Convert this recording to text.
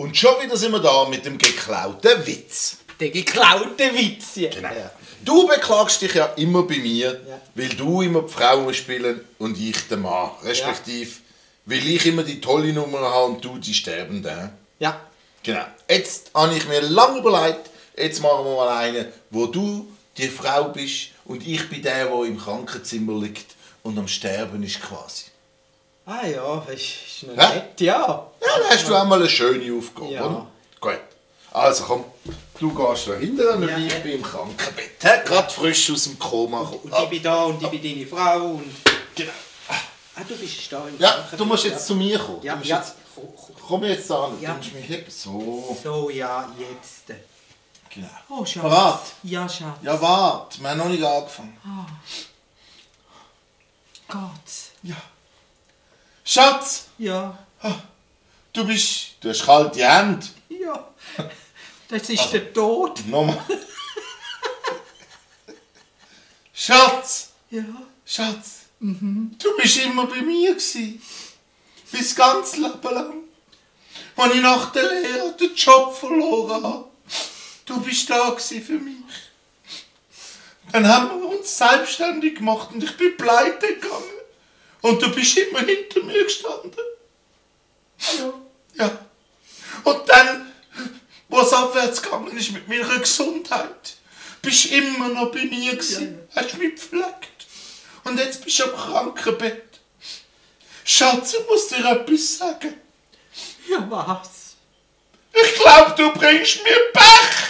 Und schon wieder sind wir da mit dem geklauten Witz. Der geklaute Witz. Ja. Genau. Du beklagst dich ja immer bei mir, weil du immer die Frauen spielen und ich den Mann. Respektive, weil ich immer die tolle Nummer habe und du die Sterbende. Ja. Genau. Jetzt habe ich mir lange überlegt, jetzt machen wir mal einen, wo du die Frau bist und ich bin der im Krankenzimmer liegt und am Sterben ist quasi. Ah ja, ist noch nett, ja. Ja, dann hast du auch mal eine schöne Aufgabe, Ja. oder? Gut. Also komm, du gehst da hinten und ich bin im Krankenbett. Gerade frisch aus dem Koma gekommen. Und ich bin da und ich bin deine Frau und... Genau. Ah, du bist da im Ja, Krankenbett. du musst jetzt zu mir kommen. Ja, Du musst ja. Jetzt, komm jetzt an, Ja. du musst mich heben. So. So, ja, jetzt. Genau. Oh, Schatz. Parat? Ja, Schatz. Ja, warte, wir haben noch nicht angefangen. Gott. Ja. Schatz, Ja. du hast kalte Hände. Ja. Das ist der Tod. Nochmal. Schatz, Ja. Schatz, du bist immer bei mir gsi. Bis ganz Leben lang. Als ich nach der Lehre den Job verloren habe. Du bist da gsi für mich. Dann haben wir uns selbstständig gemacht und ich bin pleite gegangen. Und du bist immer hinter mir gestanden. Ja. Ja. Und dann, wo es abwärts gegangen ist mit meiner Gesundheit, bist du immer noch bei mir gewesen. Hast mich gepflegt. Und jetzt bist du am Krankenbett. Schatz, ich muss dir etwas sagen. Ja, was? Ich glaube, du bringst mir Pech.